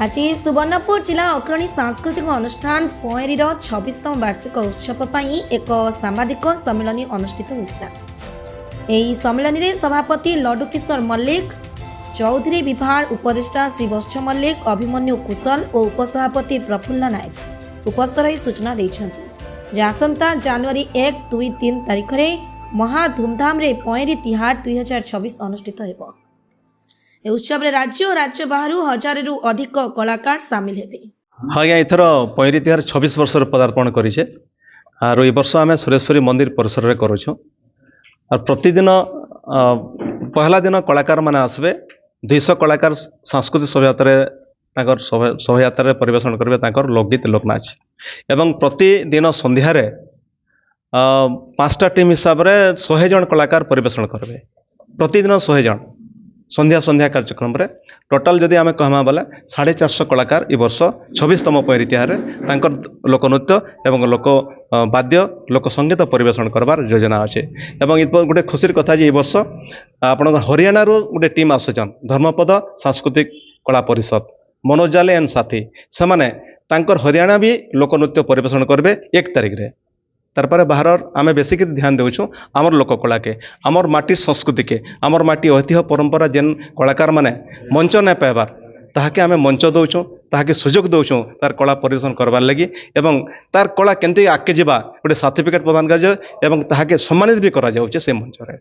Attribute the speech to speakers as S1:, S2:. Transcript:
S1: ଆଜି ସୁବର୍ଣ୍ଣପୁର ଜିଲ୍ଲା ଅଗ୍ରଣୀ ସାଂସ୍କୃତିକ ଅନୁଷ୍ଠାନ ପଏଁରୀର 26ତମ ବାର୍ଷିକ ଉତ୍ସବ ପାଇଁ ଏକ ସାମ୍ବାଦିକ ସମ୍ମିଳନୀ ଅନୁଷ୍ଠିତ ହୋଇଥିଲା। ଏହି ସମ୍ମିଳନୀରେ ସଭାପତି ଲଡୁ କିଶୋର ମଲ୍ଲିକ, ଚୌଧୁରୀ ବିଭାଗ ଉପଦେଷ୍ଟା ଶ୍ରୀ ବତ୍ସ ମଲ୍ଲିକ, ଅଭିମନ୍ୟୁ କୁଶଲ ଓ ଉପସଭାପତି ପ୍ରଫୁଲ୍ଲ ନାୟକ ଉପସ୍ଥିତ ରହି ସୂଚନା ଦେଇଛନ୍ତି ଯେ ଆସନ୍ତା ଜାନୁଆରୀ 1, 2, 3 ତାରିଖରେ ମହା ଧୁମଧାମରେ ପଏଁରୀ ତିହାର 2026 ଅନୁଷ୍ଠିତ ହେବ। ଏହି ଉତ୍ସବରେ ରାଜ୍ୟ ଓ ରାଜ୍ୟ ବାହାରୁ ହଜାରେରୁ ଅଧିକ କଳାକାର ସାମିଲ ହେବେ।
S2: ହଁ ଆଜ୍ଞା, ଏଥର ପଇଁରି ତିହାର 26 ବର୍ଷର ପଦାର୍ପଣ କରିଛେ। ଆରୁ ଏ ବର୍ଷ ଆମେ ସୁରେଶ୍ୱରୀ ମନ୍ଦିର ପରିସରରେ କରୁଛୁଁ। ଆର୍ ପ୍ରତିଦିନ ପହଲା ଦିନ କଳାକାରମାନେ ଆସିବେ। 200 କଳାକାର ସାଂସ୍କୃତିକ ଶୋଭାଯାତ୍ରାରେ, ତାଙ୍କର ଶୋଭାଯାତ୍ରାରେ ପରିବେଷଣ କରିବେ ତାଙ୍କର ଲୋକଗୀତ, ଲୋକନାଚ। ଏବଂ ପ୍ରତିଦିନ ସନ୍ଧ୍ୟାରେ 5ଟା ଟିମ୍ ହିସାବରେ 100 ଜଣ କଳାକାର ପରିବେଷଣ କରିବେ। ପ୍ରତିଦିନ 100 ଜଣ ସନ୍ଧ୍ୟା ସନ୍ଧ୍ୟା କାର୍ଯ୍ୟକ୍ରମରେ ଟୋଟାଲ ଯଦି ଆମେ କହମା ବୋଲେ 450 କଳାକାର ଏ ବର୍ଷ 26ତମ ପଇଁରି ତିହାରରେ ତାଙ୍କର ଲୋକନୃତ୍ୟ ଏବଂ ଲୋକ ବାଦ୍ୟ, ଲୋକ ସଙ୍ଗୀତ ପରିବେଷଣ କରବାର ଯୋଜନା ଅଛି। ଏବଂ ଗୋଟେ ଖୁସିର କଥା ଯେ ଏ ବର୍ଷ ଆପଣଙ୍କ ହରିୟାଣାରୁ ଗୋଟେ ଟିମ୍ ଆସୁଛନ୍, ଧର୍ମପଦ ସାଂସ୍କୃତିକ କଳା ପରିଷଦ, ମନୋଜ ଜାଲେ ଏଣ୍ଡ ସାଥୀ। ସେମାନେ ତାଙ୍କର ହରିୟାଣା ବି ଲୋକନୃତ୍ୟ ପରିବେଷଣ କରିବେ 1 ତାରିଖରେ। ତାରପରେ ବାହାରର ଆମେ ବେଶୀ କରି ଧ୍ୟାନ ଦେଉଛୁ ଆମର ଲୋକ କଳାକେ, ଆମର ମାଟିର ସଂସ୍କୃତିକେ, ଆମର ମାଟି ଐତିହ୍ୟ ପରମ୍ପରା। ଯେନ୍ କଳାକାରମାନେ ମଞ୍ଚ ନାଇଁ ପାଇବାର, ତାହାକେ ଆମେ ମଞ୍ଚ ଦଉଛୁଁ, ତାହାକେ ସୁଯୋଗ ଦଉଛୁଁ ତାର କଳା ପରିବେଷଣ କରବାର୍ ଲାଗି। ଏବଂ ତାର କଳା କେମିତି ଆଗକେ ଯିବା, ଗୋଟେ ସାର୍ଟିଫିକେଟ୍ ପ୍ରଦାନ କରାଯାଏ ଏବଂ ତାହାକେ ସମ୍ମାନିତ ବି କରାଯାଉଛି ସେ ମଞ୍ଚରେ।